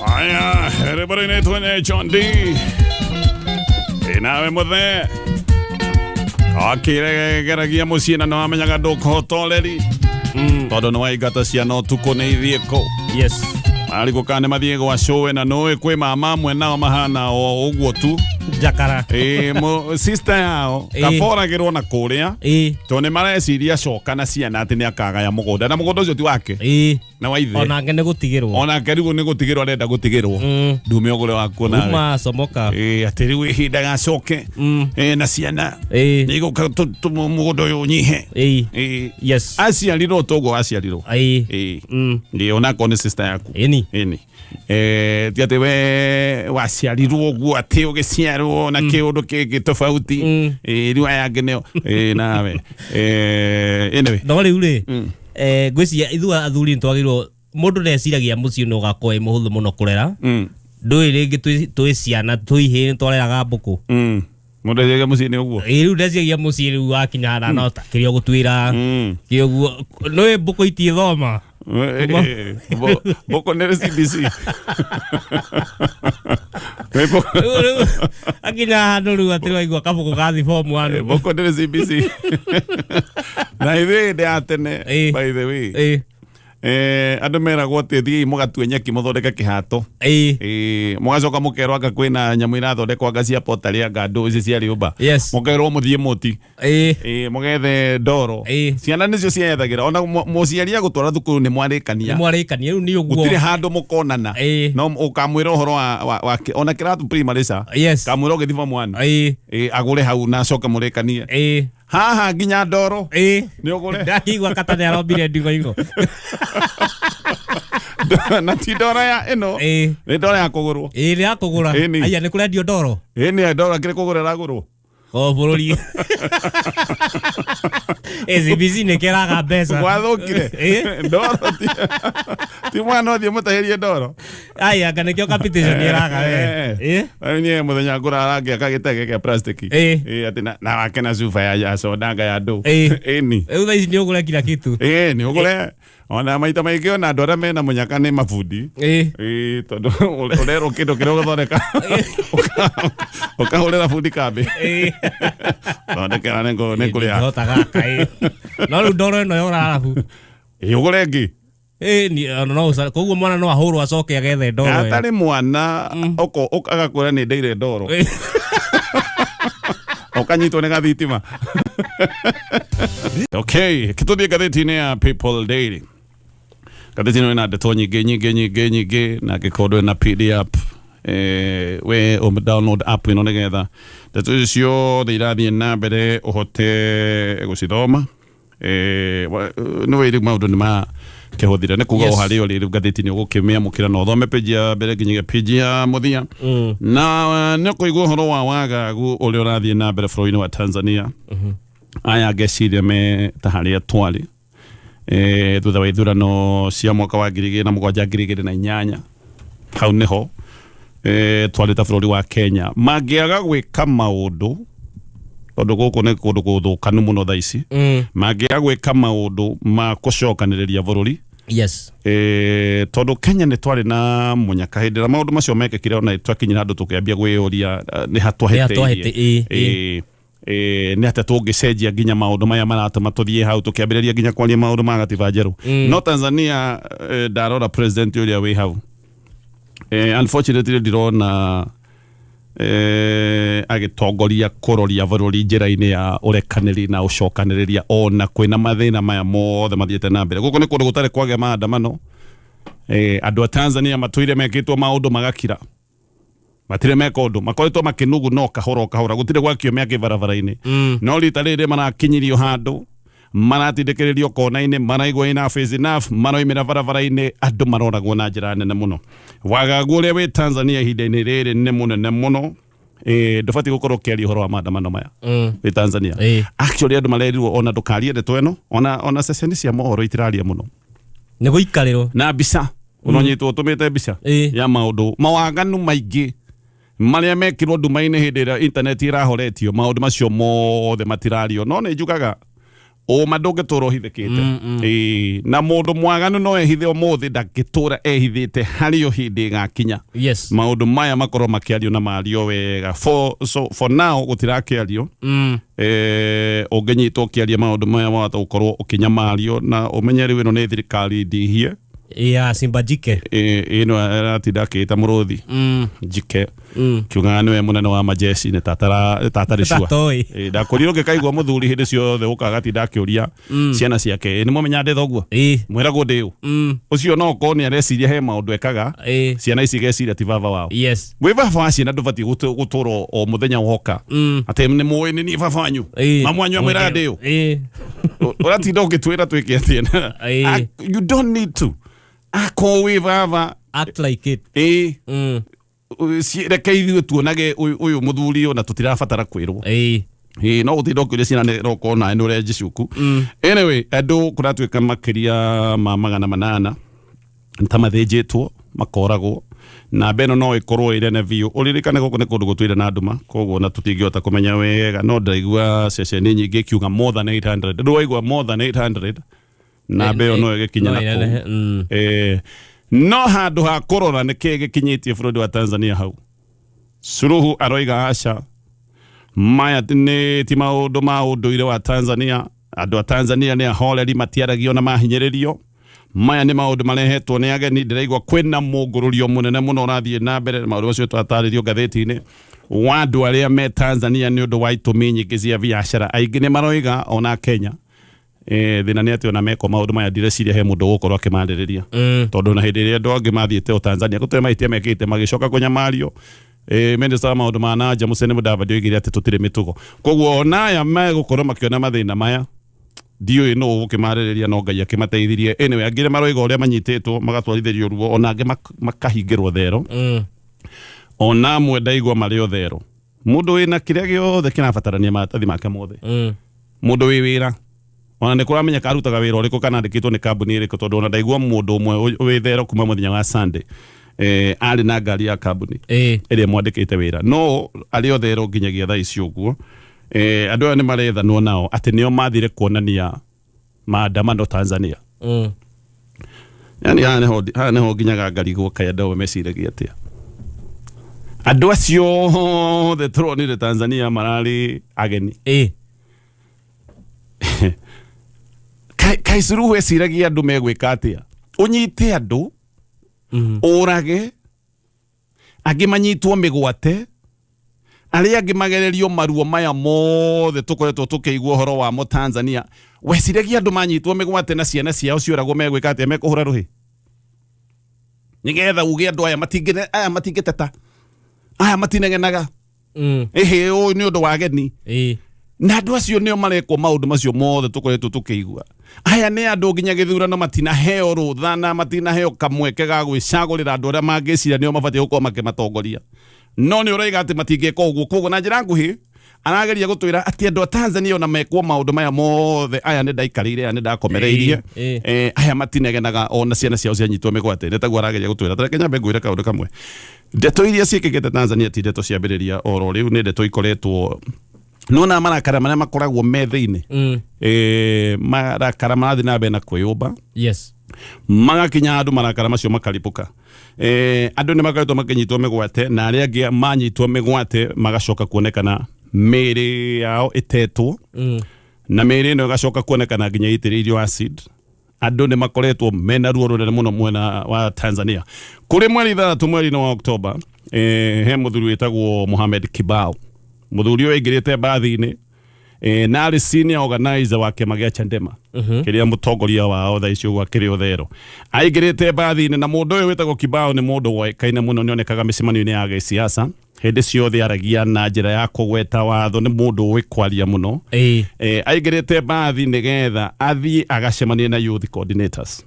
Aya, rwĩmbo rũinĩtwo nĩ John D. Ĩ nawe mũthee akĩregeragia mũciĩ na nĩwamenyaga ndũkũhota ũreri tondũ nĩwaingata ciana ũtukũ nĩ ithiĩ kũ. Marigũ kana nĩ mathiĩ gwa cũwe na nũĩ kwĩ mama amwe nao mahana o ũguo tu. Njakara. Ĩ sister yao kaboragĩrwo na kũrĩa tondũ nĩ mareciria coka na ciana atĩ nĩ akagaya mũgũnda na mũgũnda ũcio ti wake na wa ithe. Onake nĩ gũtigĩrwo. Onake rĩu nĩ gũtigĩrwo arenda gũtigĩrwo. Ndume ũgũre wakuo nawe. Uma comoka. Ĩ atĩ rĩu ihinda gacoke na ciana nĩgũka mũgũnda ũyũ ũnyihe. Ĩ aciarirwo toguo aciarirwo. Ĩ ĩ onako nĩ sister yaku. Ĩni. Ĩni. Ti atĩ we waciarirwo ũguo atĩ ũgĩciarwo na kĩũndũ kĩngĩ tofauti. Ĩ rĩu aya angĩ nĩo. Ĩ nawe. Anyway. No rĩu rĩ, ngwĩciria ithuĩ athuri nĩ twagĩrĩirwo, mũndũ ndeciragia mũciĩ nĩ ũgakorwo wĩ mũhũthũ mũno kũrera. Ndũĩ rĩngĩ twĩ ciana twĩ ihĩĩ nĩ twareraga mbũkũ. Mũndũ eciragia mũciĩ nĩ ũguo. Ĩ rĩu ndeciragia mũciĩ rĩu wakinya hana no ta kĩrĩa ũgũtuĩra. Kĩ ũguo nĩũĩ mbũkũ itiĩthoma. Mbũkũ nĩ CBC. Rĩu akinya handũ rĩu atĩ waigua kabũkũ gathi form one. Mbũkũ nĩ CBC. Na ithuĩ hĩndĩ ya tene, by the way, andũ meragwo atĩ thiĩi mũgatue nyeki mũthondeke kĩhato. Mũgacoka mũkerwo anga kwĩna nyamũ irathondekwo anga cia pottery anga ndũ ici cia rĩũmba. Mũkerwo mũthiĩ mũti. Mũgethe ndoro. Ciana nĩcio ciethagĩra ona mũciari agũtwara thukuru nĩ mwarĩkania. Nĩ mwarĩkania rĩu nĩ ũguo. Gũtirĩ handũ mũkonana. No ũkamwĩra ũhoro wa ona kĩratũ primary ca. Kamwĩra ũgĩthiĩ form one. Agũre hau na acoke mũrĩkanie. Haha nginya ndoro. Nĩ ũgũre. Ndakĩigua kata nĩ arombire ndigo igo. Na ti ndoro ya ĩno. Nĩ ndoro ya kũgũrwo. Ĩ nĩ ya kũgũra. Ĩni. Aya nĩ kũrendio ndoro. Ĩ nĩ ndoro akĩrĩ kũgũra ĩragũrwo. O bũrũri. ACBC nĩ kĩraga mbeca. Gwathũkire. Ndoro ti mwana ũthiĩ mũtahĩrie ndoro. Aya anga nĩkĩo capitation ĩraga we. Rĩu niĩ mũthenya ngũrara ngĩaka gĩtege kĩa plastic. Atĩ na wake na cuba ya soda anga ya ndũ. Ĩni. Rĩu thaa ici nĩ ũgũre kila kitu. Ĩ nĩ ũgũre. Ona maita maingĩ ona andũ arĩa mena mũnyaka nĩ mabundi. Ĩ tondũ ũrerwo kĩndũ kĩrĩa ũgũthondeka. Ũkahũrĩra bundi kambĩ. Thondekera nĩ ngũrĩa. Ndingĩhota gaka ĩ. No rĩu ndoro ĩno yora arabu. Ĩ ũgũre ĩngĩ. Ĩ ni ona no ũca koguo mwana no ahũrwo acoke agethe ndoro ĩyo. Atarĩ mwana agakwĩra nĩ ndeire ndoro. Ũkanyitwo nĩ gathitima. Okay, kĩtũthiĩ ngathĩti-inĩ ya People Daily. Ngathĩti ĩno ĩna ndeto nyingĩ nyingĩ nyingĩ nyingĩ na angĩkorwo ndũrĩ na PD app we download app ĩno nĩgetha ndeto icio ciothe irathiĩ na mbere ũhote gũcithoma. Nĩ wĩ rĩu maũndũ nĩ makĩhũthire nĩ kuga o harĩa ũrĩ rĩu ngathĩti nĩ ũgũkĩmĩamũkĩra na ũthome page ya mbere nginyagia page ya mũthia. Na nĩ ũkũigua ũhoro wa wagagu ũrĩa ũrathiĩ na mbere bũrũri-inĩ wa Tanzania. Aya ngeciria me ta harĩa twarĩ thutha wa ithurano cia mwaka wa 2007 2008 hau nĩho twarĩ ta bũrũri wa Kenya mangĩaga gwĩka maũndũ tondũ gũkũ nĩ kũndũ gũthũkanu mũno thaa ici mangĩaga gwĩka maũndũ ma gũcokanĩrĩria bũrũri. Tondũ Kenya nĩ twarĩ na mũnyaka hĩndĩ ĩrĩa maũndũ macio mekĩkire ona twakinyire handũ tũkĩambia gwĩyũria nĩ ha twahĩtĩirie. Nĩ atĩa tũngĩcenjia nginya maũndũ maya maratũma tũthiĩ hau tũkĩambĩrĩria nginya kwaria maũndũ ma gatiba njerũ. No Tanzania ndarora president ũrĩa wĩ hau unfortunately ndirona agĩtongoria kũroria bũrũri njĩra-inĩ ya ũrekanĩri na ũcokanĩrĩria ona kwĩna mathĩna maya mothe mathiĩte na mbere. Gũkũ nĩ kũndũ gũtarĩ kwagĩa maandamano. Andũ a Tanzania matũire mekĩtwo maũndũ magakira. Matirĩ meka ũndũ makoretwo makĩnugu no kahora o kahora gũtirĩ gwakio mĩaki barabara-inĩ. No rita rĩrĩ marakinyirio handũ maratindĩkĩrĩrio kona-inĩ maraigua enough is enough maroimĩra barabara-inĩ andũ maroragwo na njĩra nene mũno. Wagagu ũrĩa wĩ Tanzania ihinda-inĩ rĩrĩ nĩ mũnene mũno. Ndũbatiĩ gũkorwo ũkĩaria ũhoro wa maandamano maya wĩ Tanzania. Actually andũ marerirwo ona ndũkarie ndeto ĩno ona ceceni cia mohoro itiraria mũno. Nĩ gũikarĩrwo. Na mbica ũnonyitwo ũtũmĩte mbica ya maũndũ mawaganu maingĩ marĩa mekirwo nduma-inĩ hĩndĩ ĩrĩa internet ĩrahoretio maũndũ macio mothe matirario no nĩ njugaga. Ũma ndũngĩtũra ũhithĩkĩte. Ĩĩ, na mũndũ mwaganu no ehithe ũmũthĩ, ndangĩtũra ehithĩte harĩ o hĩndĩ ĩgakinya. Maũndũ maya makorwo makĩario na mario wega. So for now gũtirakĩario. Ũngĩnyitwo ũkĩaria maũndũ maya, wahota gũkorwo ũkĩnyamario, na ũmenye rĩu ĩno nĩ thirikari ndihie. Ya simba jike. Ĩno aratinda akĩĩta mũrũthi njike, kiugaga nĩwe mũnene wa majeshi, nĩ tatarĩ sure. Tatoĩ. Ndakorirwo ngĩkaigua mũthuri hĩndĩ ciothe ũka agatinda akĩũria ciana ciake, "Ĩ, nĩ mwamenya ndĩ thoguo? Mwĩragwo ndĩ ũ?" Ũcio no okorwo nĩ areciria he maũndũ ekaga, ciana ici igeciria ti baba wao. Wĩ baba wa ciana, ndũbatiĩ gũtũra o mũthenya woka atĩ nĩ mũĩ nĩ niĩ baba wanyu. Mamu wanyu amwĩraga ndĩ ũ? Ũratinda ũgĩtwĩra twĩke atĩa? Ah, you don't need to. Akorwo wĩ baba, Act like it. Ĩ, reke ithuĩ tuonage ũyũ mũthuri ũyũ na tũtirabatara kwĩrwo. Ĩ, no gũtinda ũkĩũria ciana nĩ rokorwo nawe nĩ ũrenjicuku. Anyway, andũ kũratuĩka makĩria ma 800 ta mathĩnjĩtwo, makoragwo namba ĩno no ĩkorwo ĩrene biũ. Ũririkane gũkũ nĩ kũndũ gũtũire na nduma, koguo na tũtingĩhota kũmenya wega, no ndĩraigua ceceni nyingĩ ikiuga more than 800. Rĩu waigua more than 800, namba ĩyo no ĩgĩkinya no na ĩnenehe, kũu. No handũ ha kũrora nĩ kĩĩ gĩkinyĩtie bũrũri wa Tanzania hau, Suluhu aroiga aca, maya nĩ ti maũndũ ma ũndũire wa Tanzania. Andũ a Tanzania nĩ ahoreri, matiaragio na mahinyĩrĩrio. Maya nĩ maũndũ marehetwo nĩ ageni. Ndĩraigua kwĩna mũngũrũrio mũnene mũno ũrathiĩ na mbere. Maũndũ macio twatarĩrio ngathĩti-inĩ wa andũ arĩa me Tanzania nĩ ũndũ wa itũmi nyingĩ cia biacara. Aingĩ nĩ maroiga ona Kenya. Thĩna nĩ atĩ ona mekwo maũndũ maya, ndireciria he mũndũ ũgũkorwo akĩmarĩrĩria, tondũ na hĩndĩ ĩrĩa andũ angĩ mathiĩte o Tanzania gũtirĩ mahĩtia mekĩte magĩcoka kũnyamario. Minister wa maũndũ ma nanja Musalia Mudavadi oigire atĩ tũtirĩ mĩtugo, koguo ona aya megũkorwo makĩona mathĩna maya, ndiũĩ nũ ũgũkĩmarĩrĩria, no Ngai akĩmateithirie. Anyway, angĩ nĩ maroiga ũrĩa manyitĩtwo magatwarithĩrio ruo, ona angĩ makahingĩrwo thero. Ona amwe ndaigua marĩ o thero. Mũndũ wĩna kĩrĩa gĩothe kĩrabatarania, maratathi make mothe, mũndũ wĩ wĩra, ona nĩ kũramenyeka arutaga wĩra ũrĩkũ kana andĩkĩtwo nĩ kambuni ĩrĩkũ, tondũ ona ndaigua mũndũ ũmwe wĩ thero kuma mũthenya wa Sunday, arĩ na ngari ya kambuni ĩrĩa mwandĩkĩte wĩra, no arĩ o thero nginyagia thaa ici ũguo. Andũ aya nĩ marethanwo nao atĩ nĩo mathire kuonania maandamano Tanzania. Yani haha nĩho nginyaga ngarigwo kaĩ andũ amwe meciragia atĩa. Andũ acio othe tũronire Tanzania mararĩ ageni. Kaĩ Suluhu eciragia andũ megwĩka atĩa? Ũnyite andũ, ũrage angĩ, manyitwo mĩgwate, arĩa angĩ magererio maruo maya mothe tũkoretwo tũkĩigua ũhoro wamo Tanzania. Weciragia andũ manyitwo mĩgwate na ciana ciao cioragwo megwĩka atĩa? Mekũhũra rũhĩ nĩgetha uge andũ aya matingĩ, aya matingĩteta, aya matinegenaga? Ĩhĩ, ũyũ nĩ ũndũ wa ageni. Na andũ acio nĩo marekwo maũndũ macio mothe tũkoretwo tũkĩigua. Aya nĩ andũ nginya gĩthurano matinaheo rũtha na matinaheo kamweke ga gwĩcagũrĩra andũ arĩa mangĩciria nĩo mabatiĩ gũkorwo makĩmatongoria, no nĩ ũroiga atĩ matingĩka ũguo. Koguo na njĩra nguhĩ arageria gũtwĩra atĩ andũ a Tanzania ona mekwo maũndũ maya mothe, aya nĩ ndaikarĩire, aya nĩ ndakomereirie, aya matinegenaga ona ciana ciao cianyitwo mĩgwate. Nĩ taguo arageria gũtwĩra. Tareke nyambe ngwĩre kaũndũ kamwe. Ndeto iria ciĩkĩkĩte Tanzania ti ndeto ciambĩrĩria oro rĩu, nĩ ndeto ikoretwo nona marakara marĩa makoragwo me thĩinĩ. Marakara marathiĩ na mbere na kwĩyũmba, magakinya andũ marakara macio makaribũka. Andũ nĩ makoretwo makĩnyitwo mĩgwate, na arĩa angĩ manyitwo mĩgwate magacoka kuonekana mĩĩrĩ yao ĩtetwo, na mĩĩrĩ ĩno ĩgacoka kuonekana nginya ĩitĩrĩirio acid. Andũ nĩ makoretwo mena ruo rũnene mũno mwena wa Tanzania. Kũrĩ mweri 6 mweri-inĩ wa Oktoba, he mũthuri wĩtagwo Mohamed Kibao. Mũthuri ũyũ aingĩrĩte mbathi-inĩ, na arĩ senior organizer wa kĩama gĩa Chadema kĩrĩa mũtongoria wao thaa ici ũguo akĩrĩ ũthero. Aingĩrĩte mbathi-inĩ, na mũndũ ũyũ wĩtagwo Kibao nĩ mũndũ woĩkaine mũno, nĩonekaga mĩcemanio-inĩ ya gĩsiasa hĩndĩ ciothe aragia na njĩra ya kũgweta watho, nĩ mũndũ ũĩ kwaria mũno. Aingĩrĩte mbathi nĩgetha athiĩ agacemanie na youth coordinators.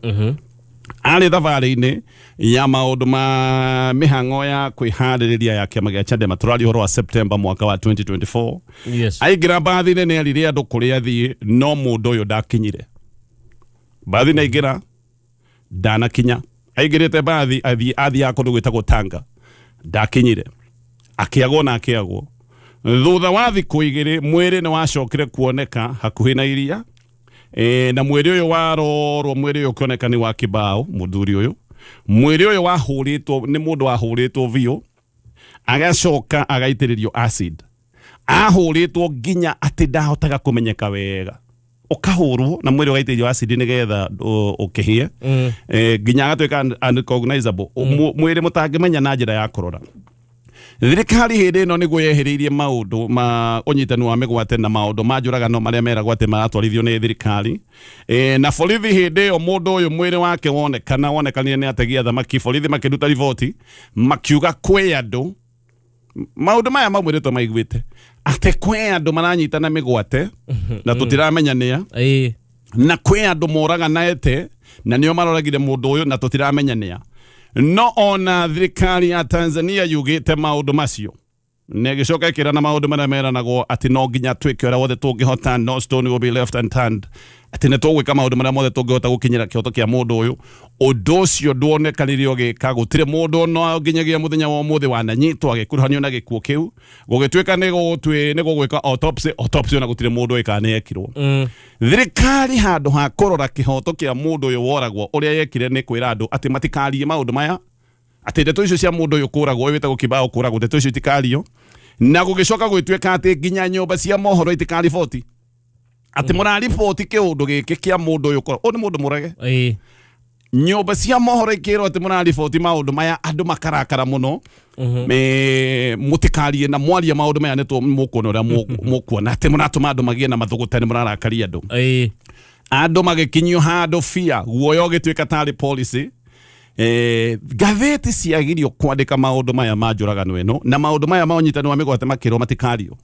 Arĩ thabarĩ-inĩ ya maũndũ ma mĩhang'o ya kwĩharĩrĩria ya kĩama gĩa Chadema. Tũraria ũhoro wa September mwaka wa 2024. Aingĩra mbathi-inĩ nĩ erire andũ kũrĩa athiĩ, no mũndũ ũyũ ndakinyire mbathi-inĩ. Aingĩra ndanakinya. Aingĩrĩte mbathi athiĩ, athiaga kũndũ gwĩtagwo Tanga, ndakinyire, akĩagwo na akĩagwo. Thutha wa thikũ 2 mwĩrĩ nĩ wacokire kuoneka hakuhĩ na iria. Na mwĩrĩ ũyũ warorwo, mwĩrĩ ũyũ ũkĩoneka nĩ wa Kibao, mũthuri ũyũ. Mwĩrĩ ũyũ wahũrĩtwo nĩ mũndũ wahũrĩtwo biũ, agacoka agaitĩrĩrio acid. Ahũrĩtwo nginya atĩ ndahotaga kũmenyeka wega. Ũkahũrwo na mwĩrĩ ũgaitĩrĩrio acid nĩgetha ũkĩhĩe. Nginya agatuĩka unrecognizable. Mwĩrĩ mũtangĩmenya na njĩra ya kũrora. Thirikari hĩndĩ ĩno nĩguo yehereirie maũndũ ma ũnyitani wa mĩgwate na maũndũ ma njũragano marĩa meragwo atĩ maratwarithio nĩ thirikari. Na borithi hĩndĩ ĩyo mũndũ ũyũ mwĩrĩ wake wonekana, wonekanire nĩ ategi a thamaki, borithi makĩruta riboti makiuga kwĩ andũ maũndũ maya maumĩrĩtwo maiguĩte atĩ kwĩ andũ maranyitana mĩgwate na tũtiramenya nĩa, na kwĩ andũ moraganaete na nĩo maroragire mũndũ ũyũ na tũtiramenya nĩa. No ona thirikari ya Tanzania yugĩte maũndũ macio, na ĩgĩcoka ĩkĩra na maũndũ marĩa meranagwo atĩ no nginya twĩke ũrĩa wothe tũngĩhota, no stone will be left unturned, atĩ nĩ tũgwĩka maũndũ marĩa mothe tũngĩhota gũkinyĩra kĩhoto kĩa mũndũ ũyũ. Ũndũ ũcio nduonekanire ũgĩka, gũtirĩ mũndũ ona nginyagia mũthenya wa ũmũthĩ wananyitwo agĩkuruhanio na gĩkuũ kĩu. Gũgĩtuĩka nĩ gũgwĩka autopsy, autopsy ona gũtirĩ mũndũ ũĩ kana nĩ yekirwo. Thirikari handũ ha kũrora kĩhoto kĩa mũndũ ũyũ woragwo, ũrĩa yekire nĩ kwĩra andũ atĩ matikarie maũndũ maya, atĩ ndeto icio cia mũndũ ũyũ kũragwo, ũyũ wĩtagwo Kibao kũragwo, ndeto icio itikario. Na gũgĩcoka gũgĩtuĩka atĩ nginya nyũmba cia mohoro itikariboti atĩ mũrariboti kĩũndũ gĩkĩ kĩa mũndũ ũyũ kũragwo. Ũyũ nĩ mũndũ mũrage. Nyũmba cia mohoro ikĩrwo atĩ mũrariboti maũndũ maya, andũ makarakara mũno. Mũtikarie na mwaria maũndũ maya nĩ mũkuona ũrĩa mũkuona atĩ mũratũma andũ magĩe na mathũgũta, nĩ mũrarakaria andũ. Andũ magĩkinyio handũ bia guoya ũgĩtuĩka tarĩ policy. Ngathĩti ciagirio kwandĩka maũndũ maya ma njũragano ĩno na maũndũ maya ma ũnyitani wa mĩgwate makĩrwo matikario.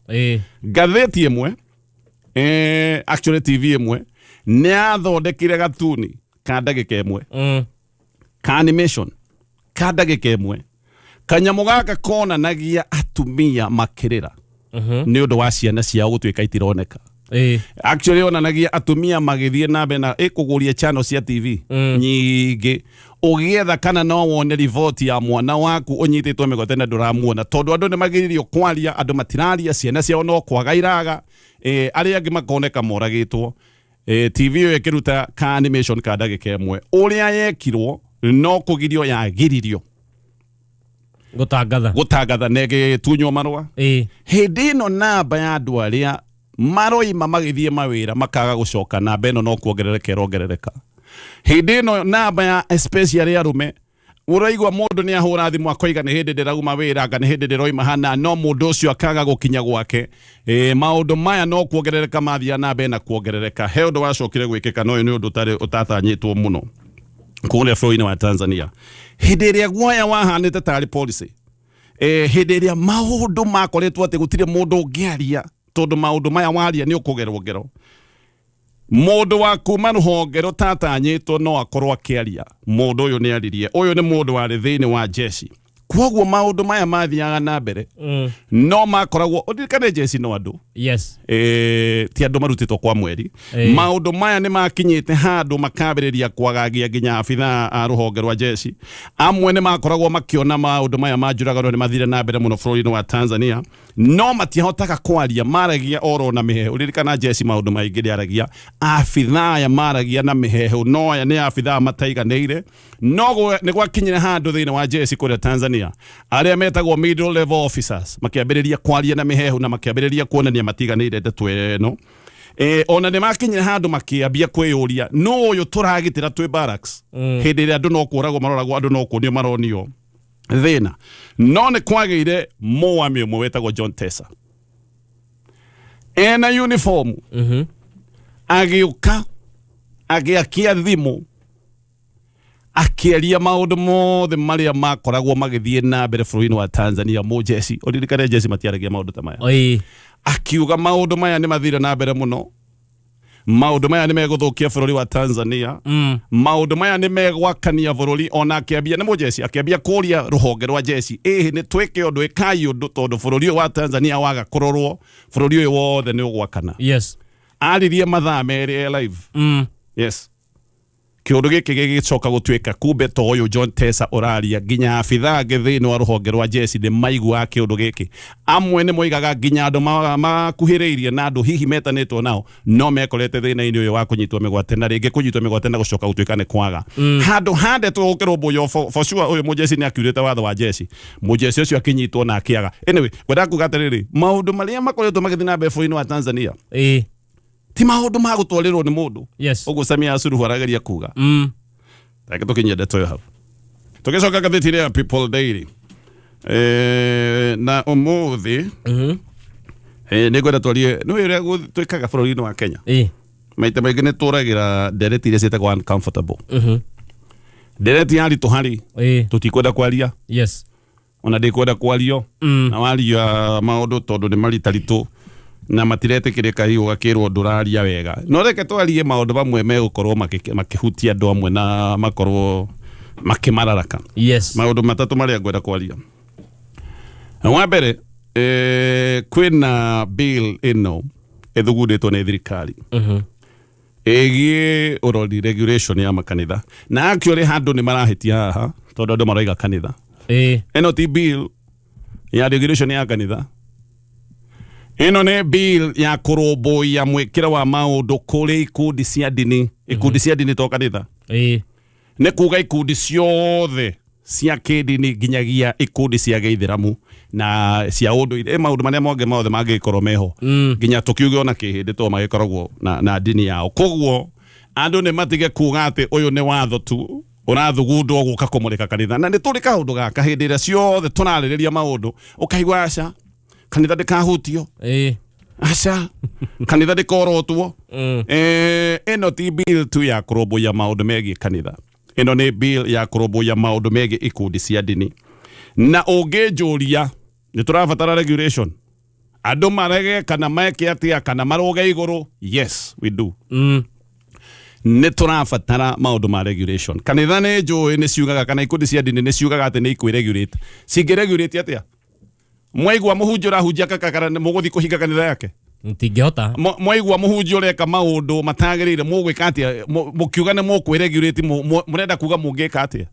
Ngathĩti ĩmwe, actually TV ĩmwe nĩ yathondekire gatuni ka ndagĩka ĩmwe, ka animation ka ndagĩka ĩmwe. Kanyamũ gaka konanagia atumia makĩrĩra nĩ ũndũ wa ciana ciao gũtuĩka itironeka. Actually onanagia atumia magĩthiĩ na mbere na ĩkũgũria channel cia TV nyingĩ ũgĩetha kana no wone riboti ya mwana waku ũnyitĩtwo mĩgwate na ndũramuona, tondũ andũ nĩ magiririo kwaria, andũ matiraria, ciana ciao no kwaga iraga, arĩa angĩ makoneka moragĩtwo. TV ĩyo ĩkĩruta ka animation ka ndagĩka ĩmwe, ũrĩa yekirwo no kũgirio yagiririo Gũtangatha, gũtangatha na ĩgĩtunywo marũa. Hĩndĩ ĩno namba ya andũ arĩa maroima magĩthiĩ mawĩra makaga gũcoka, namba ĩno no kuongerereka ĩrongerereka. Hĩndĩ ĩno namba ya especially arũme, ũraigua mũndũ nĩ ahũra thimũ akoiga nĩ hĩndĩ ndĩrauma wĩra, anga nĩ hĩndĩ ndĩroima hana, no mũndũ ũcio akaga gũkinya gwake. Maũndũ maya no kuongerereka mathiaga na mbere na kuongerereka. He ũndũ wacokire gwĩkĩka, na ũyũ nĩ ũndũ ũtarĩ ũtatanyĩtwo mũno kũrĩa bũrũri-inĩ wa Tanzania. Hĩndĩ ĩrĩa guoya wahanĩte tarĩ policy, hĩndĩ ĩrĩa maũndũ makoretwo atĩ gũtirĩ mũndũ ũngĩaria, tondũ maũndũ maya waria nĩ ũkũgerwo ngero, mũndũ wa kuma rũhonge rũtatanyĩtwo no akorwo akĩaria. Mũndũ ũyũ nĩ aririe. Ũyũ nĩ mũndũ warĩ thĩinĩ wa jeshi, koguo maũndũ maya mathiaga na mbere no makoragwo, ũririkane jeshi no andũ, ti andũ marutĩtwo kwa mweri. Maũndũ maya nĩ makinyĩte handũ makambĩrĩria kwagagia nginya abithaa a rũhonge rwa jeshi. Amwe nĩ makoragwo makĩona maũndũ maya ma njũragano nĩ mathire na mbere mũno bũrũri-inĩ wa Tanzania, no matiahotaga kwaria, maragia oro na mĩheehũ. Ririkana jeshi maũndũ maingĩ ndĩaragia, abithaa aya maragia na mĩheehũ, no aya nĩ abithaa mataiganĩire. No nĩ gwakinyire handũ thĩinĩ wa jeshi kũrĩa Tanzania, arĩa metagwo middle level officers makĩambĩrĩria kwaria na mĩheehũ na makĩambĩrĩria kuonania matiganĩire ndeto ĩno. Ona nĩ makinyire handũ makĩambia kwĩyũria, no ũyũ tũragitĩra twĩ barracks, hĩndĩ ĩrĩa andũ no kũragwo maroragwo, andũ no kuonio maronio thĩna. No nĩ kwagĩire mũami ũmwe wetagwo John Tesa ena uniform, agĩũka agĩakia thimũ akĩaria maũndũ mothe marĩa makoragwo magĩthiĩ na mbere bũrũri-inĩ wa Tanzania. Mũjeci, ũririkane jeci matiaragia maũndũ ta maya. Akiuga maũndũ maya nĩ mathire na mbere mũno, maũndũ maya nĩ megũthũkia bũrũri wa Tanzania, maũndũ maya nĩ megwakania bũrũri. Ona akĩambia nĩ mũjeci, akĩambia kũria rũhonge rwa jeci, ĩhĩ nĩ twĩke ũndũ, ĩkai ũndũ, tondũ bũrũri ũyũ wa Tanzania waga kũrorwo, bũrũri ũyũ wothe nĩ ũgwakana. Aririe mathaa 2 e live. Yes. Kĩũndũ gĩkĩ gĩgĩcoka gũtuĩka kumbe to ũyũ John Tesa ũraria, nginya abithaa angĩ thĩinĩ wa rũhonge rwa jeci nĩ maiguaga kĩũndũ gĩkĩ. Amwe nĩ moigaga nginya andũ makuhĩrĩirie na andũ hihi metanĩtwo nao no mekorete thĩna-inĩ ũyũ wa kũnyitwo mĩgwate na rĩngĩ kũnyitwo mĩgwate na gũcoka gũtuĩka nĩ kwaga. Handũ ha ndeto gũkĩrũmbũiyo for sure ũyũ mũjeci nĩ akiurĩte watho wa jeci. Mũjeci ũcio akĩnyitwo na akĩaga. Anyway, ngwendaga kuga atĩrĩrĩ, maũndũ marĩa makoretwo magĩthiĩ na mbere bũrũri-inĩ wa Tanzania ti maũndũ ma gũtwarĩrwo nĩ mũndũ. Ũguo Samia Suluhu arageria kuga. Reke tũkinyie ndeto ĩyo hau. Tũgĩcoka ngathĩti-inĩ ya People Daily. Na ũmũthĩ nĩ ngwenda twarie nĩ ũrĩa twĩkaga bũrũri-inĩ wa Kenya. Maita maingĩ nĩ tũragĩra ndereti iria ciĩtagwo uncomfortable. Ndereti yaritũha rĩ, tũtikwenda kwaria. Ona ndĩkwenda kwario. Na waria maũndũ tondũ nĩ maritaritũ na matiretĩkĩrĩka hihi ũgakĩrwo ndũraria wega. No reke twarie maũndũ mamwe megũkorwo makĩhutia andũ amwe na makorwo makĩmararaka. Maũndũ matatũ marĩa ngwenda kwaria. Wa mbere, kwĩna bill ĩno ĩthugundĩtwo nĩ thirikari. Ĩgiĩ ũrori regulation ya makanitha. Na actually handũ nĩ marahĩtia haha tondũ andũ maraiga kanitha. Ĩno ti bill ya regulation ya kanitha. Ĩno nĩ bill ya kũrũmbũiya mwĩkĩre wa maũndũ kũrĩ ikundi cia ndini. Ikundi cia ndini to kanitha. Nĩ kuga ikundi ciothe cia kĩndini nginyagia ikundi cia gĩithĩramu na cia ũndũire. Maũndũ marĩa mangĩ mothe mangĩkorwo meho. Nginya tũkiuge ona kĩhĩndĩ to magĩkoragwo na ndini yao. Koguo andũ nĩ matige kuga atĩ ũyũ nĩ watho tu ũrathugundwo gũka kũmũrĩka kanitha. Na nĩ tũrĩ kaũndũ gaka hĩndĩ ĩrĩa ciothe tũrarĩrĩria maũndũ ũkaigua aca kanitha ndĩkahutio. Aca kanitha ndĩkorotwo. Ĩno ti bill tu ya kũrũmbũiya maũndũ megiĩ kanitha. Ĩno nĩ bill ya kũrũmbũiya maũndũ megiĩ ikundi cia ndini. Na ũngĩnjũria nĩ tũrabatara regulation, andũ marege kana meke atĩa kana marũge igũrũ, yes we do. Nĩ tũrabatara maũndũ ma regulation. Kanitha nĩ njũĩ nĩ ciugaga kana ikundi cia ndini nĩ ciugaga atĩ nĩ ikwĩregulate. Cingĩregulate atĩa? Mwaigua mũhunjia ũrahunjia kakakara nĩ mũgũthiĩ kũhinga kanitha yake? Mũtingĩhota. Mwaigua mũhunjia ũreka maũndũ matagĩrĩire mũgwĩka atĩa? Mũkiuga nĩ mũkwĩregulate, mũrenda kuga mũngĩka atĩa?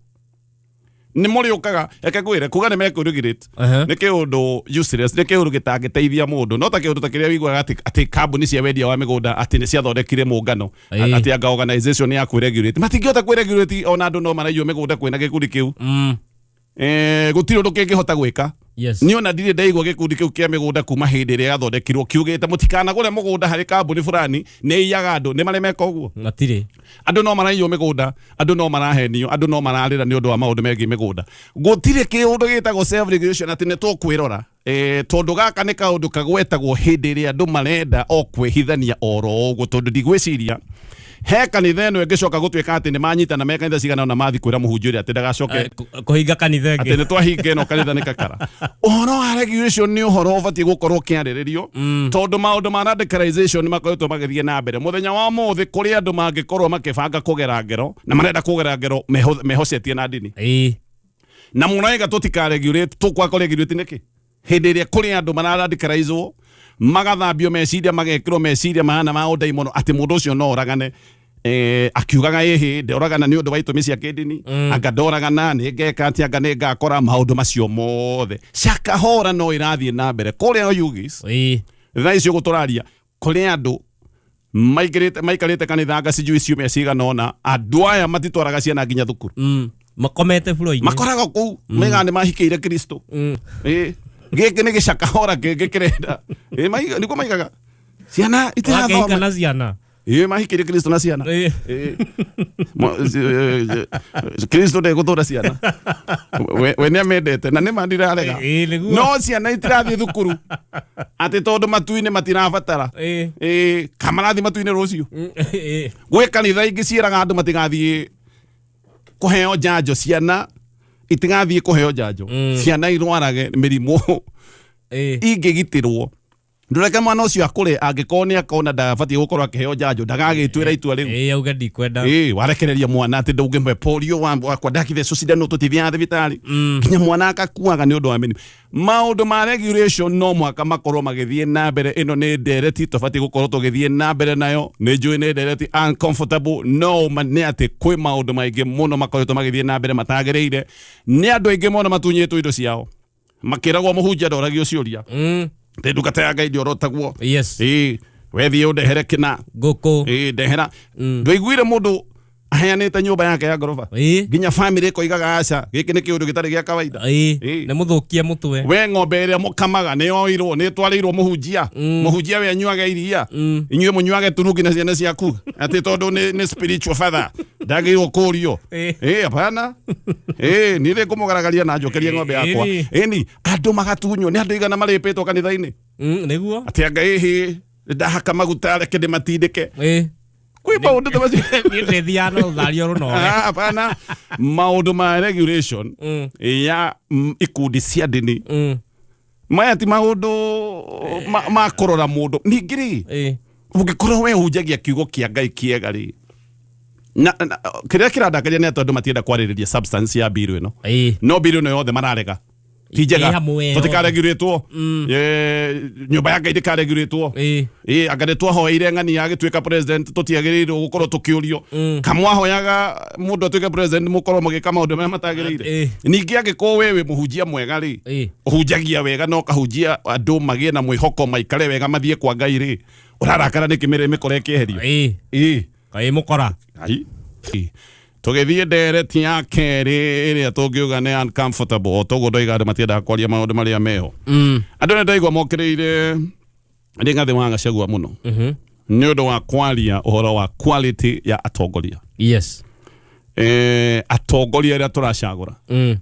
Nĩ mũrĩũkaga, reke ngwĩre, kuga nĩ mekwĩregulate. Nĩ kĩũndũ useless, nĩ kĩũndũ gĩtangĩteithia mũndũ. No ta kĩũndũ ta kĩrĩa ũiguaga atĩ kambuni cia wendia wa mĩgũnda atĩ nĩ ciathondekire mũngano, atĩ anga organization ya kwĩregulate. Matingĩhota kwĩregulate ona andũ no maraiywo mĩgũnda kwĩna gĩkundi kĩu. Gũtirĩ ũndũ kĩngĩhota gwĩka. Niĩ ona ndirĩ ndaigua gĩkundi kĩu kĩa mĩgũnda kuma hĩndĩ ĩrĩa gĩathondekirwo kiugĩte mũtikanagũre mũgũnda harĩ kambuni fulani nĩ iyaga andũ. Nĩ marĩ meka ũguo? Matirĩ. Andũ no maraiywo mĩgũnda, andũ no marahenio, andũ no mararĩra nĩ ũndũ wa maũndũ megiĩ mĩgũnda. Gũtirĩ kĩũndũ gĩtagwo self regulation atĩ nĩ tũkwĩrora. Tondũ gaka nĩ kaũndũ kagwetagwo hĩndĩ ĩrĩa andũ marenda o kwĩhithania oro ũguo, tondũ ndigwĩciria he kanitha ĩno ĩngĩcoka gũtuĩka atĩ nĩ manyitana me kanitha cigana ũna mathiĩ kwĩra mũhunjia ũrĩa atĩ ndagacoke Kũhinga kanitha ĩngĩ. Atĩ nĩ twahinga ĩno kanitha nĩ kakara. Ũhoro wa regulation nĩ ũhoro ũbatiĩ gũkorwo ũkĩarĩrĩrio, tondũ maũndũ ma radicalization nĩ makoretwo magĩthiĩ na mbere. Mũthenya wa ũmũthĩ kũrĩ andũ mangĩkorwo makĩbanga kũgera ngero na marenda kũgera ngero mehocetie na ndini. Na mũraiga tũtikaregulate, tũkwaga kũregulate nĩkĩ? Hĩndĩ ĩrĩa kũrĩ andũ mararadicalizwo, magathambio meciria, magekĩrwo meciria mahana ma ũndaimono atĩ mũndũ ũcio no oragane. Akiugaga ĩhĩ ndoragana nĩ ũndũ wa itũmi cia kĩndini, anga ndoragana nĩ ngeka atĩa, anga nĩ ngakora maũndũ macio mothe. Cakahora no ĩrathiĩ na mbere kũrĩa Oyugis. Thaa icio ũguo tũraria kũrĩ andũ maikarĩte kanitha anga sijui ciumia cigana ũna, andũ aya matitwaraga ciana nginya thukuru. Makomete buro-inĩ. Makoraga kũu, maigaga nĩ mahikĩire Kristo. Gĩkĩ nĩ gĩcakahora kĩngĩ kĩrenda. Nĩguo maigaga. Ciana itirathoma. Wakĩhika na ciana. Mahikĩire Kristo na ciana. Kristo ndegũthũra ciana. We nĩ amendete na nĩ ma ndirarega. Nĩguo. No ciana itirathiĩ thukuru. Atĩ tondũ matu-inĩ matirabatara. Kamarathi matu-inĩ rũciũ. Gwĩ kanitha ingĩ ciĩraga andũ matigathiĩ kũheo njanjo, ciana itigathiĩ kũheo njanjo. Ciana irwarage mĩrimũ ingĩgitĩrwo. Ndũreke mwana ũcio akũre, angĩkorwo nĩ akona ndabatiĩ gũkorwo akĩheo njanjo, ndagagĩtuĩra itua rĩu. Ĩĩ, auge ndikwenda. Ĩĩ, warekereria mwana atĩ ndũngĩmwe polio wakwa ndakithecwo cindano tũtithiaga thibitarĩ, nginya mwana akakuaga nĩ ũndũ wa mĩrimũ. Maũndũ ma regulation no mũhaka makorwo magĩthiĩ na mbere. Ĩno nĩ ndereti tũbatiĩ gũkorwo tũgĩthiĩ na mbere nayo. Nĩ njũĩ nĩ ndereti uncomfortable, no ma nĩ atĩ kwĩ maũndũ maingĩ mũno makoretwo magĩthiĩ na mbere matagĩrĩire. Nĩ andũ aingĩ mũno matunyĩtwo indo ciao, makĩragwo mũhunjia ndoragio ciũria, ndĩ ndungata ya Ngai ndiorotagwo. Ĩĩ, wethiĩ ũndehere kĩna. Ngũkũ. Ĩĩ, ndehera. Ndũiguire mũndũ aheanĩte nyũmba yake ya ngoroba, nginya family ĩkoigaga aca, gĩkĩ nĩ kĩũndũ gĩtarĩ gĩa kawaida. Nĩ mũthũkie mũtwe. We ng'ombe ĩrĩa mũkamaga nĩ yoirwo, nĩ ĩtwarĩirwo mũhunjia. Mũhunjia we anyuage iria, inyuĩ mũnyuage turungi na ciana ciaku, atĩ tondũ nĩ spiritual father ndagĩrĩirwo kũrio. Ĩĩ, hapana. Ĩĩ, niĩ nĩ ngũmũgaragaria na njokerie ng'ombe yakwa. Ĩni andũ magatunywo nĩ andũ igana marĩpĩtwo kanitha-inĩ. Nĩguo. Atĩ anga ĩhĩ ndahaka maguta, reke ndĩmatindĩke. Kwĩ maũndũ ta macio. Niĩ ndĩthiaga na ũtharia rũnore. Ah, hapana. Maũndũ ma regulation ya ikundi cia ndini, maya ti maũndũ ma kũrora mũndũ. Ningĩ rĩ, ũngĩkorwo we hunjagia kiugo kĩa Ngai kĩega rĩ, na kĩrĩa kĩrandakaria nĩ atĩ andũ matienda kwarĩrĩria substance ya bill ĩno. No bill ĩno yothe mararega ti njega. Ĩ hamwe yothe. Tũtikaregurĩtwo, nyũmba ya Ngai ndĩkaregurĩtwo. Ĩ anga nĩ twahoeire ng'ania agĩtuĩka president, tũtiagĩrĩirwo gũkorwo tũkĩũrio kamwahoyaga mũndũ atuĩke president, mũkorwo mũgĩka maũndũ marĩa matagĩrĩire. Ningĩ angĩkorwo we wĩ mũhunjia mwega rĩ, ũhunjagia wega na ũkahunjia andũ magĩe na mwĩhoko, maikare wega, mathiĩ kwa Ngai rĩ, ũrarakara nĩkĩ mĩrĩ mĩkora ĩkĩeherio? Ĩ. Kaĩ mũkora. Ai. Tũgĩthiĩ ndereti ya kerĩ ĩrĩa tũngiuga nĩ uncomfortable, o toguo ndoiga andũ matiendaga kwaria maũndũ marĩa meho. Andũ nĩ ndaigua mokĩrĩire Rigathĩ wa Gachagua mũno nĩ ũndũ wa kwaria ũhoro wa quality ya atongoria. Atongoria arĩa tũracagũra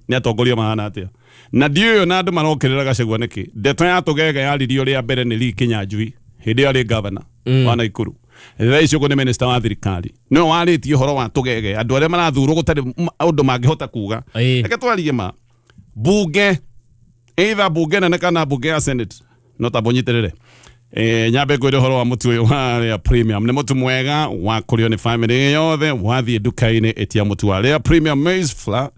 nĩ atongoria mahana atĩa? Na ndiũĩ ona andũ marokĩrĩra Gachagua nĩkĩ. Ndeto ya tũgege yaririo rĩa mbere nĩ Lee Kinyanjui hĩndĩ ĩyo arĩ governor wa Nakuru. Thaa ici ũguo nĩ minister wa thirikari, nĩwe warĩtie ũhoro wa tũgege, andũ arĩa marathurwo gũtarĩ ũndũ mangĩhota kuga. Reke twarie ma bunge, either bunge nene kana bunge ya Senate, no tamba ũnyitĩrĩre. Nyambe ngwĩre ũhoro wa mũtu ũyũ wa Rĩa Premium. Nĩ mũtu mwega wa kũrĩo nĩ family yothe. Wathiĩ nduka-inĩ, ĩtia mũtu wa Rĩa Premium Maize Flour.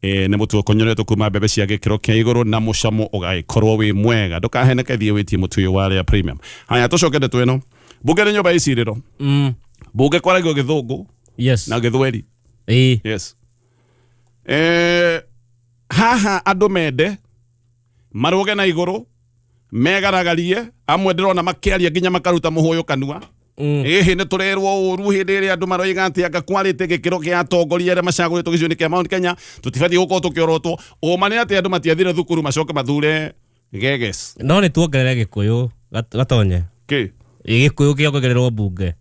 Nĩ mũtu ũkonyoretwo kuma mbembe cia gĩkĩro kĩa igũrũ na mũcamo ũgagĩkorwo wĩ mwega. Ndũkaheneke, thiĩ wĩtie mũtu ũyũ wa Rĩa Premium. Haya, tũcoke ndeto ĩno. Bunge nĩ nyũmba ya icirĩro. Bunge kwaragio gĩthũngũ na gĩthweri. Yes. Haha andũ mende marũge na igũrũ, megaragarie, amwe ndĩrona makĩaria nginya makaruta mũhũyũ kanua. Ĩhĩ, nĩ tũrerwo ũru hĩndĩ ĩrĩa andũ maroiga atĩ anga kwarĩte gĩkĩro kĩa atongoria arĩa macagũrĩtwo gĩcigo-inĩ kĩa Mount Kenya, tũtibatiĩ gũkorwo tũkĩorotwo. Ũma nĩ atĩ andũ matiathire thukuru macoke mathure geges. No nĩ tuongerere gĩkũyũ gatonye. Kĩ? Ĩ, gĩkũyũ kĩongererwo mbunge,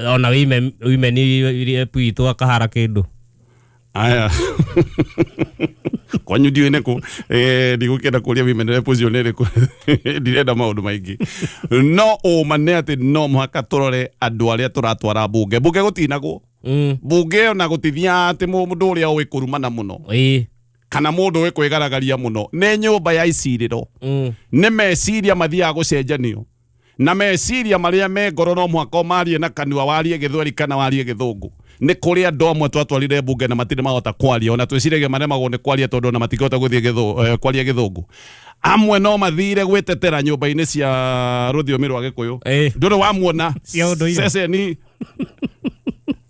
ona women rep witũ akahara kĩndũ. Aya, kwanyu ndiũĩ nĩkũ. Ndigũkĩenda kũria women rep ũcio nĩ ĩrĩkũ, ndirenda maũndũ maingĩ. No ũma nĩ atĩ no mũhaka tũrore andũ arĩa tũratwara mbunge. Mbunge gũtinagwo. Mbunge ĩyo na gũtithiaga atĩ mũndũ ũrĩa ũĩ kũrumana mũno kana mũndũ ũĩ kwĩgaragaria mũno. Nĩ nyũmba ya icirĩro. Nĩ meciria mathiaga gũcenjanio, na meciria marĩa me ngoro no mũhaka ũmarie na kanua, warie gĩthweri kana warie gĩthũngũ. Nĩ kũrĩ andũ amwe twatwarire mbunge na matirĩ mahota kwaria, ona twĩciragia maremagwo nĩ kwaria tondũ ona matingĩhota gũthiĩ kwaria gĩthũngũ. Amwe no mathire gwĩtetera nyũmba-inĩ cia rũthiomi rwa gĩkũyũ. Ndũrĩ wamuona Cia ũndũire. ceceni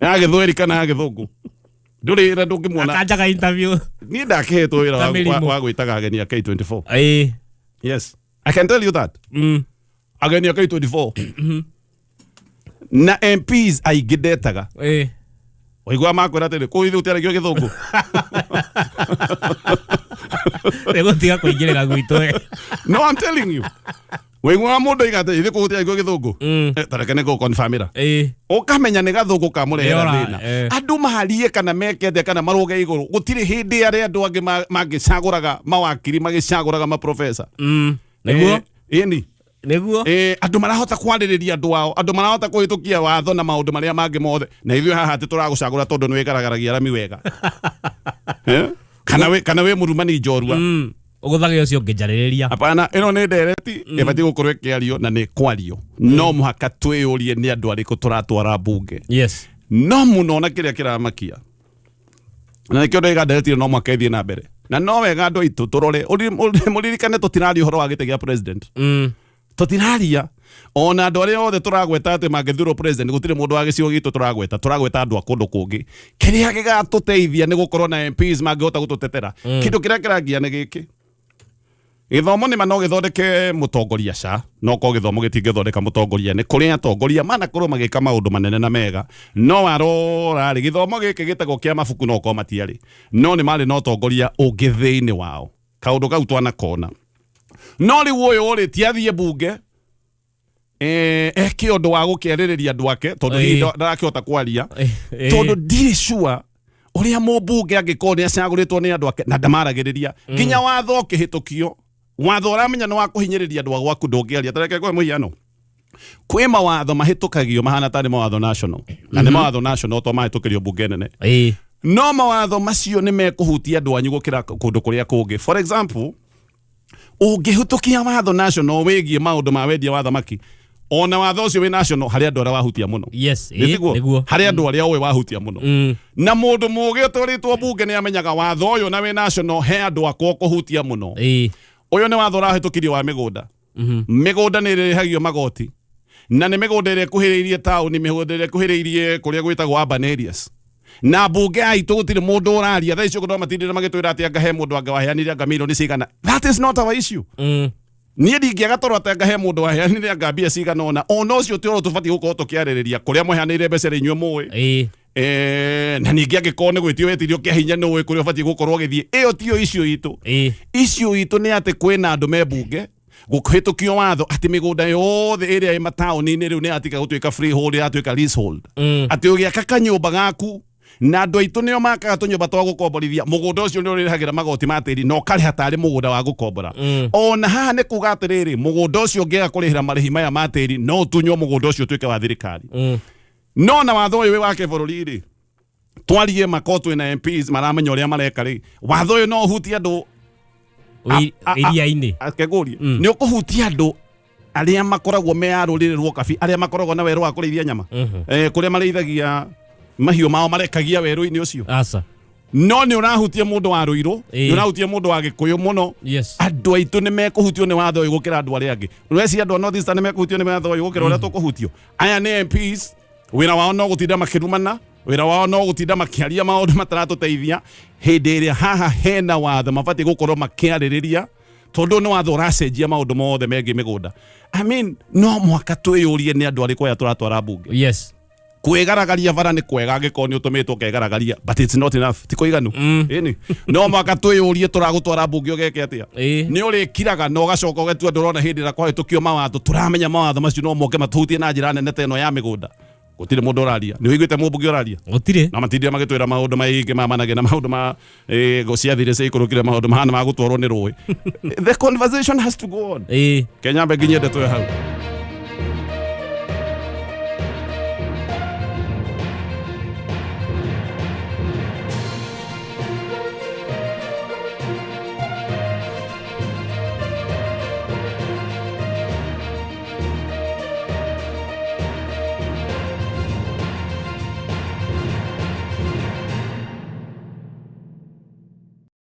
ya gĩthweri kana ya gĩthũngũ, ndũrĩ na ndũngĩmuona. Akanjaga interview. Niĩ ndakĩhetwo wĩra Ta mĩrimũ. wa gwĩtaga ageni a K24. Yes, I can tell you that. Ageni a K24 na MPs aingĩ ndetaga. Waigua makwĩra atĩrĩ, kũu ithuĩ ũtiaragio gĩthũngũ. Nĩ gũtiga kũingĩrĩra gwitũ ĩ. No, I'm telling you, waigua mũndũ aiga atĩ ithuĩ kũu ũtiaragio gĩthũngũ. Ta reke nĩ ngũconfirmĩra. Ũkamenya nĩ gathũngũ kamũrehera Nĩora, thĩna. Andũ maharie kana meke atĩa kana marũge igũrũ, gũtirĩ hĩndĩ arĩa andũ angĩ mangĩcagũraga mawakiri, magĩcagũraga maprofesa. Nĩguo. Ĩni. Nĩguo. Andũ marahota kwarĩrĩria andũ ao, andũ marahota kũhĩtũkia watho na maũndũ marĩa mangĩ mothe, na ithuĩ haha atĩ tũragũcagũra tondũ nĩ wĩgaragaragia rami wega. Kana wĩ mũrumani njorua. Ũgũthage ũcio ũngĩnjarĩrĩria. Hapana, ĩno nĩ ndereti ĩbatiĩ gũkorwo ĩkĩario na nĩ kwario. No mũhaka twĩyũrie nĩ andũ arĩkũ tũratwara mbunge. Yes. No mũno na kĩrĩa kĩramakia na nĩkĩo ndaiga ndereti ĩno no mũhaka ĩthiĩ na mbere, na no wega andũ aitũ tũrore. Mũririkane tũtiraria ũhoro wa gĩtĩ gĩa president. Tũtiraria ona andũ arĩa othe tũragweta atĩ mangĩthurwo president, gũtirĩ mũndũ wa gĩcigo gitũ tũragweta. Tũragweta andũ a kũndũ kũngĩ. Kĩrĩa gĩgatũteithia nĩ gũkorwo na MPs mangĩhota gũtũtetera. Kĩndũ kĩrĩa kĩrangia nĩ gĩkĩ: gĩthomo nĩma no gĩthondeke mũtongoria? Ca no korwo gĩthomo gĩtingĩthondeka mũtongoria. Nĩ kũrĩ atongoria manakorwo magĩka maũndũ manene na mega, no warora rĩ, gĩthomo gĩkĩ gĩtagwo kĩa mabuku no korwo matiarĩ, no nĩ marĩ na ũtongoria ũngĩ thĩinĩ wao. Kaũndũ kau twanakona. No rĩu ũyũ rĩ, ti athiĩ mbunge eke ũndũ wa gũkĩarĩrĩria andũ ake, tondũ hihi ndarakĩhota kwaria, tondũ ndirĩ sure ũrĩa mũmbunge angĩkorwo nĩ acagũrĩtwo nĩ andũ ake na ndamaragĩrĩria nginya watho ũkĩhĩtũkio, watho ũramenya nĩ wa kũhinyĩrĩria andũ a gwaku, ndũngĩaria. Tareke ngũhe mũhiano. Kwĩ mawatho mahĩtũkagio mahana tarĩ mawatho national, na nĩ mawatho national to mahĩtũkĩrio mbunge nene, no mawatho macio nĩ mekũhutia andũ anyu gũkĩra kũndũ kũrĩa kũngĩ. For example, ũngĩhĩtũkia watho national wĩgiĩ maũndũ ma wendia wa thamaki, ona watho ũcio wĩ national, harĩ andũ arĩa wahutia mũno. Nĩ tiguo? Nĩguo. Harĩ andũ arĩa ũĩ wahutia mũno. Na mũndũ mũgĩ ũtwarĩtwo mbunge nĩ amenyaga watho ũyũ na wĩ national, he andũ akwa kũhutia mũno. Ũyũ nĩ watho ũrahĩtũkirio wa mĩgũnda. Mĩgũnda nĩ ĩrĩhagio magoti, na nĩ mĩgũnda ĩrĩa ĩkuhĩrĩirie taũni, mĩgũnda ĩrĩa ĩkuhĩrĩirie kũrĩa gwĩtagwo urban areas, na mbunge aitũ gũtirĩ mũndũ ũraria thaa icio. No matindĩre magĩtwĩra atĩ anga he mũndũ anga waheanire anga milioni cigana. That is not our issue. Niĩ ndingĩaga toro atĩ anga he mũndũ waheanire anga mbia cigana ũna. Ona ũcio ti ũhoro tũbatiĩ gũkorwo tũkĩarĩrĩria. Kũrĩa mwaheanĩire mbeca rĩ, inyuĩ mũĩ. Na ningĩ angĩkorwo nĩ gwĩtio wetirio kĩa hinya, nĩ ũĩ kũrĩa ũbatiĩ gũkorwo ũgĩthiĩ. Ĩyo tiyo icio itũ. Icio itũ nĩ atĩ kwĩna andũ me mbunge, gũkĩhĩtũkio watho atĩ mĩgũnda yothe ĩrĩa ĩ mataũni-inĩ rĩu nĩ yatiga gũtuĩka freehold, yatuĩka leasehold, atĩ ũgĩaka kanyũmba gaku, na andũ aitũ nĩo makaga tũnyũmba twa gũkomborithia, mũgũnda ũcio nĩ ũrĩrĩhagĩra magoti ma tĩri na ũkarĩha tarĩ mũgũnda wa gũkombora. Ona haha nĩ kuga atĩrĩrĩ, mũgũnda ũcio ũngĩaga kũrĩhĩra marĩhi maya ma tĩri, no ũtunywo mũgũnda ũcio ũtuĩke wa thirikari. No na watho ũyũ wĩ wake bũrũri rĩ, twarie mako twĩna MPs maramenya ũrĩa mareka rĩ, watho ũyũ no ũhutie andũ Iria-inĩ. Akegũrie nĩ ũkũhutia andũ arĩa makoragwo me a rũrĩrĩ rwa kabi, arĩa makoragwo na werũ wa kũrĩithia nyama, kũrĩa marĩithagia mahiũ mao, marekagia werũ-inĩ ũcio. Aca. No nĩ ũrahutia mũndũ wa Rũirũ, nĩ ũrahutia mũndũ wa Gĩkũyũ mũno. Andũ aitũ nĩ mekũhutio nĩ watho ũyũ gũkĩra andũ arĩa angĩ. Weci andũ a North Eastern nĩ mekũhutio nĩ watho ũyũ gũkĩra ũrĩa tũkũhutio. Aya nĩ MPs, wĩra wao no gũtinda makĩrumana, wĩra wao no gũtinda makĩaria maũndũ mataratũteithia, hĩndĩ ĩrĩa haha hena watho mabatiĩ gũkorwo makĩarĩrĩria, tondũ nĩ watho ũracenjia maũndũ mothe megiĩ mĩgũnda. I mean, no mũhaka twĩyũrie nĩ andũ arĩkũ aya tũratwara mbunge. Kwĩgaragaria bara nĩ kwega angĩkorwo nĩ ũtũmĩtwo ũkegaragaria, but it's not enough, ti kũiganu. Ĩni no mũhaka twĩyũrie tũragũtwara mbunge ũgeke atĩa. Nĩ ũrĩkiraga na ũgacoka ũgetua ndũrona hĩndĩ ĩrĩa kwahĩtũkio mawatho. Tũramenya mawatho macio no moke matũhutie na njĩra nene ta ĩno ya mĩgũnda. Gũtirĩ mũndũ ũraria. Nĩ ũiguĩte mũmbunge ũraria? Gũtirĩ. Na matindire magĩtwĩra maũndũ maingĩ ma manage na maũndũ ma ngo ciathire ciaikũrũkire, maũndũ mahana ma gũtwarwo nĩ rũĩ. The conversation has to go on. Kenya mbe nginyie ndeto ĩyo hau.